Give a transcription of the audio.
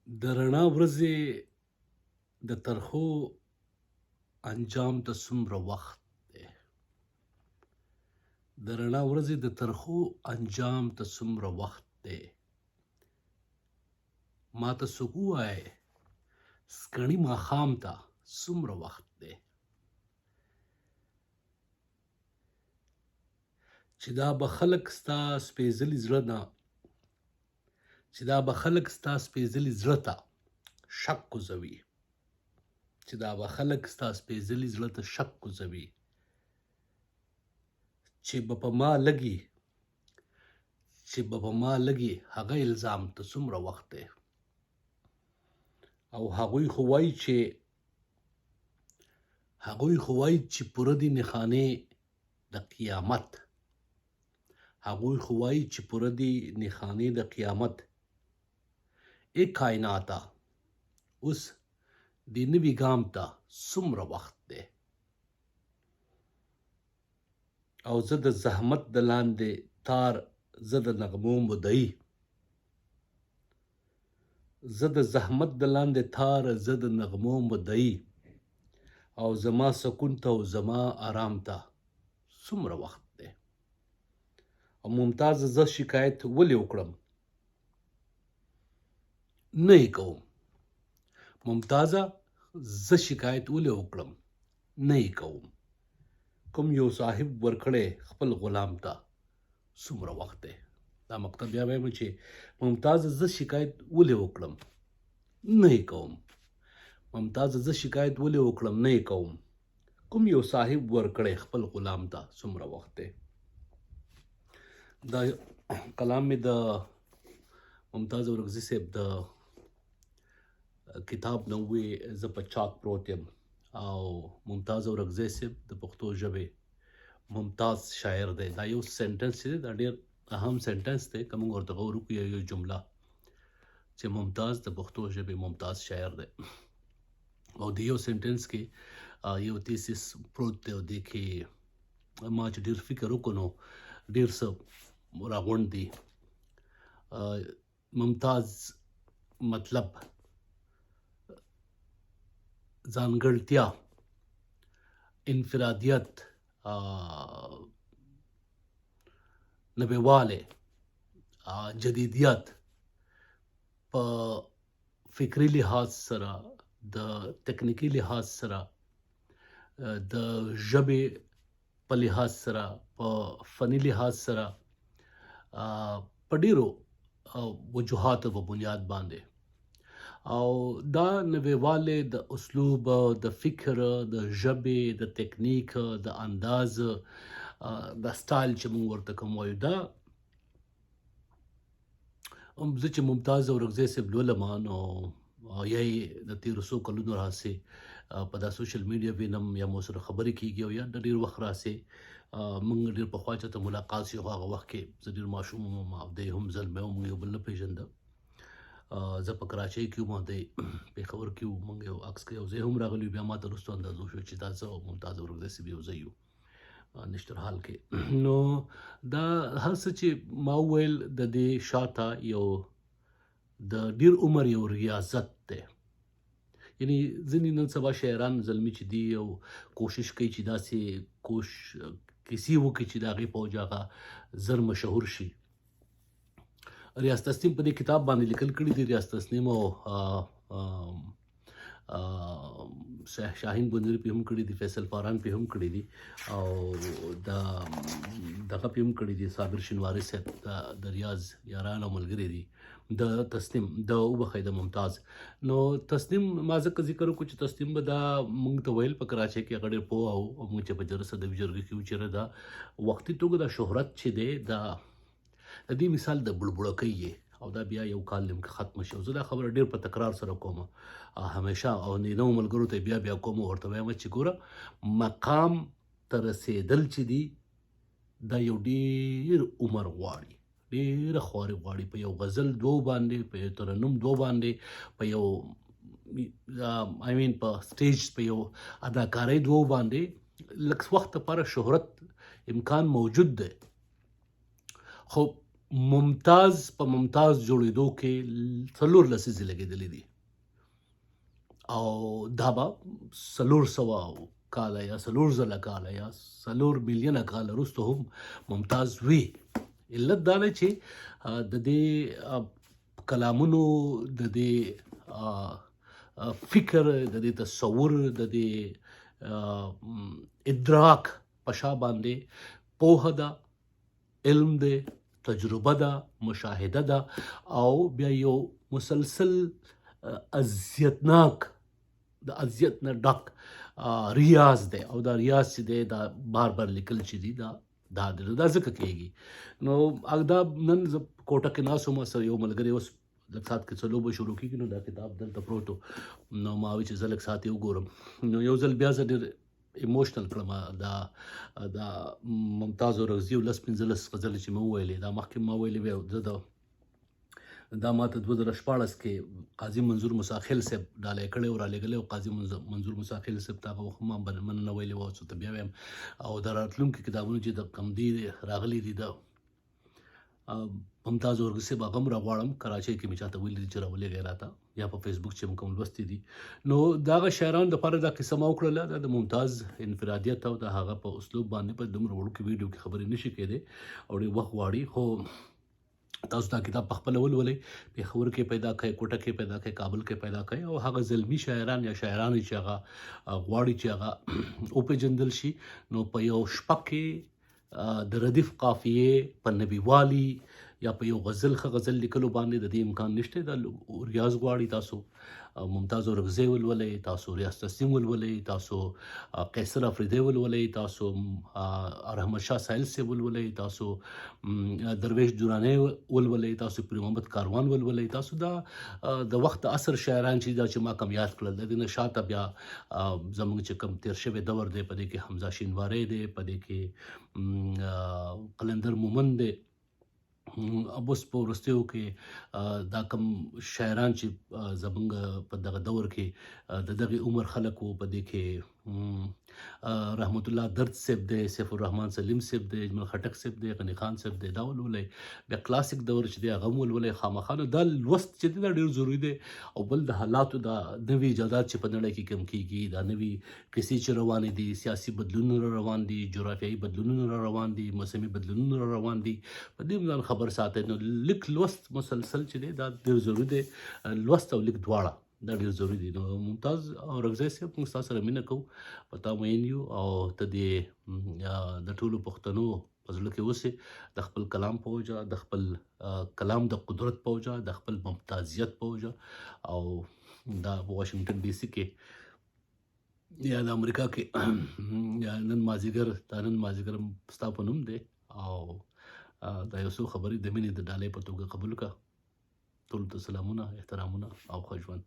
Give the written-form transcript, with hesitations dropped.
د رڼا ورځې د ترخو انجام ته څومره وخت دی؟ د رڼا ورځې د ترخو انجام ته څومره وخت دی؟ ما ته څوک ووایه سکڼي ماښام ته څومره وخت دی؟ چې دا به خلک ستا سپېځلي زړه نه چې دا به خلک ستا سپېځلي زړه ته شک کوزوي، چې دا به خلک ستا سپېځلي زړه ته شک کوزوي، چې به په ما لګي، چې به په ما لګي هغه الزام ته څومره وخت دی؟ او هغوی خو وایي چې هغوی خو وایي چې پوره دي نښانې د قیامت، هغوی خو وایي چې پوره دي نښانې د قیامت، ای کایناته اوس دې نوي ګام ته څومره وخت دی؟ او زه د زحمت د لاندې تار، زه د نغمو مدعي، زه د زحمت د لاندې تار، زه د نغمو مدعي، او زما سکون ته او زما آرام ته څومره وخت دی؟ او ممتاز زه شکایت ولې وکړم؟ نه یې کوم. ممتازه زه شکایت ولې وکړم؟ نه یې کوم. کوم یو صاحب ورکړی خپل غلام ته څومره وخت دی؟ دا مقطع بیا وایم چې ممتاز زه شکایت ولې وکړم؟ نه یې کوم. ممتاز زه شکایت ولې وکړم؟ نه یې کوم. کوم یو صاحب ورکړی خپل غلام ته څومره وخت دی؟ دا کلام مې د ممتاز اورکزي صاحب د کتاب نه وی زه په چاک پروت یم، او ممتاز اورکزی صاحب د پښتو ژبې ممتاز شاعر دی. دا یو sentence دی، دا ډیر اهم sentence دی، که موږ ورته غور وکړو، یو جمله چې ممتاز د پښتو ژبې ممتاز شاعر دی، او د یو sentence کې یو thesis پروت دی، او دې کې ما چې ډیر فکر وکړو نو ډیر څه راغونډ دي. ممتاز مطلب ځانګړتیا، انفرادیت، نویوالی، جدیدیت په فکري لحاظ سره، د تکنیکي لحاظ سره، د ژبې په لحاظ سره، په فني لحاظ سره، په ډیرو وجوهاتو په بنیاد باندې. او دا نویوالی د اسلوب، د فکر، د ژبې، د تکنیک، د انداز، د سټایل چې موږ ورته کوم وایو، دا زه چې ممتاز اورکزی صاحب لولم نو یا یې د تېرو څو کلونو راهسې په دا social media وینم، یا مو سره خبرې کېږي، او یا د ډېر وخت راهسې موږ ډېر پخوا چېرته ملاقات شي، خو هغه وخت کې زه ډېر ماشوم وم او دی هم زلمی و، موږ یو بل نه پېژنده. زه په کراچۍ کې وم، دی پېښور کې و، موږ یو عکس کې یو ځای هم راغلي، بیا ما ته وروسته اندازو شو چې دا زه او ممتاز اورکزی صاحب یو ځای یو نشتر حال کې. نو دا هر څه چې ما وویل د دې شاته یو د ډیر عمر یو ریاضت دی. یعنی ځینې نن سبا شاعران زلمي چې دي او کوشش کوي چې داسې کوش کیسې وکړي چې د هغې په وجه هغه زر مشهور شي. ریاض تسنیم په دې کتاب باندې لیکل کړي دي. ریاض تسنیم او شاهین بونیري په هم کړي دي، فیصل فاران په هم کړي دي، او د دغه په هم کړي دي، صابر شینواری صاحب د ریاض یاران او ملګري دي، د تسنیم د وبخښئ د ممتاز. نو تسنیم ما ځکه ذکر وکړو چې تسنیم به دا موږ ته ویل په کراچۍ کې هغه ډېر پوه و، او موږ چې په جرس ادبي جرګه کې وو، چېرې دا وختي توګه دا شهرت چې دی دا د دې مثال د بړبړکۍ یې، او دا بیا یو کال نیم کې ختمه شي. او زه دا خبره ډېر په تکرار سره کوم همیشه، او نوو ملګرو ته بیا بیا کوم، ورته وایم چې ګوره مقام ته رسېدل چې دي دا یو ډېر عمر غواړي، ډېره خواري غواړي. په یو غزل دوو باندې، په یو ترنم دوو باندې، په یو آی مین په stage په یو اداکارۍ دوو باندې لږ وخت لپاره شهرت امکان موجود دی، خو ممتاز په ممتاز جوړېدو کې 4 لسیزې لګېدلې دي او دا به 400 کاله یا 4 ځله کاله یا 4 میلیونه کاله وروسته هم ممتاز وي. علت دا دی چې د دې کلامونو، د دې فکر، د دې تصور، د دې ادراک په شا باندې پوهه ده، علم دی، تجربه ده، مشاهده ده او بیا یو مسلسل اذیتناک، د اذیت نه ډک ریاض دی. او دا ریاض چې دی، دا بار بار لیکل چې دي، دا دی، دا ځکه کېږي. نو دا نن زه کوټه کې ناست وم، سره یو ملګری، اوس لږ ساعت کې څه لوبه شروع کېږي، نو دا کتاب دلته پروت و، نو ما وی چې زه لږ ساعت یې وګورم. نو یو ځل بیا زه ډېر emotional کړم. دا ممتاز اورکزي 10 15 غزلې چې مې وویلې، دا مخکې ما ویلې وې. زه دا ماته 2016 کې قاضي منظور موسی صاحب ډالۍ کړی او رالېږلی او قاضي منظور موسی صاحب ته هغه وخت ما مننه ویلې وه، څه ته بیا وایم. او د راتلونکي کتابونو چې د کم دي راغلي دي، د ممتاز اورکزي صاحب هغه هم راغواړم. کراچۍ کې مې چاته ویلي دي چې راولېږی راته، یا په فیسبوک چې موږ کوم لوستي دي. نو دغه شاعرانو دپاره دا قصه ما وکړله. دا د ممتاز انفرادیت او د هغه په اسلوب باندې په دومره وړوکي ویډیو کې خبرې نشي کېدی او ډېر وخت غواړي، خو تاسو دا کتاب په خپله ولولئ. پېښور کې پیدا کړئ، کوټه کې پیدا کړئ، کابل کې پیدا کړئ او هغه زلمي شاعران یا شاعرانې چې هغه غواړي چې هغه وپېژندل شي، نو په یو شپه کې د ردیف قافیې په نویوالي یا په یو غزل، ښه غزل لیکلو باندې د دې امکان نشته. دا ریاض غواړي. تاسو ممتاز اورکزی ولولئ، تاسو ریاض تسنیم ولولئ، تاسو قیصر افریدی ولولئ، تاسو رحمت شاه ساحل صاحب ولولئ، تاسو درویش درانی ولولئ، تاسو پیر محمد کاروان ولولئ. تاسو دا د وخت د عصر شاعران چې دا چې ما کم یاد کړل، د دې نه شاته بیا زمونږ چې کم تیر شوی دور دی، په دې کې حمزه شینواری دی، په دې کې قلندر مومند دی. اوس په وروستیو کې دا کم شاعران چې زمونږ په دغه دور کې د دغه عمر خلک وو، په دې کې رحمت الله درد صاحب دی، سیف الرحمن سلیم صاحب دی، اجمل خټک صاحب دی، غني خان صاحب دی، دا ولولئ. بیا کلاسیک دور چې دی، هغه هم ولولئ خامخا. نو دا لوست چې دی، دا ډېر ضروري دی. او بل د حالاتو دا نوي ایجادات چې په نړۍ کې کم کیږي، دا نوي قصې چې روانې دي، سیاسي بدلونونه روان دي، جغرافیایي بدلونونه روان دي، موسمي بدلونونه روان دي، په دې هم ځان خبر ساتئ. نو لیک لوست مسلسل چې دی، دا ډېر ضروري دی. لوست او لیک دواړه، دا ډېر ضروري دي. نو ممتاز اورکزی صاحب، موږ ستا سره مینه کوو، په تا مین یو او ته دې د ټولو پښتنو په زړه کې اوسې، د خپل کلام په وجه، د خپل کلام د قدرت په وجه، د خپل ممتازیت په وجه. او دا په واشنګټن ډي سي کې یا د امریکا کې یا نن مازیګر، دا نن مازیګر ستا په نوم دی. او دا یو څو خبرې د مینې د ډالۍ په توګه قبول کړه. ټولو ته سلامونه، احترامونه او ښه ژوند.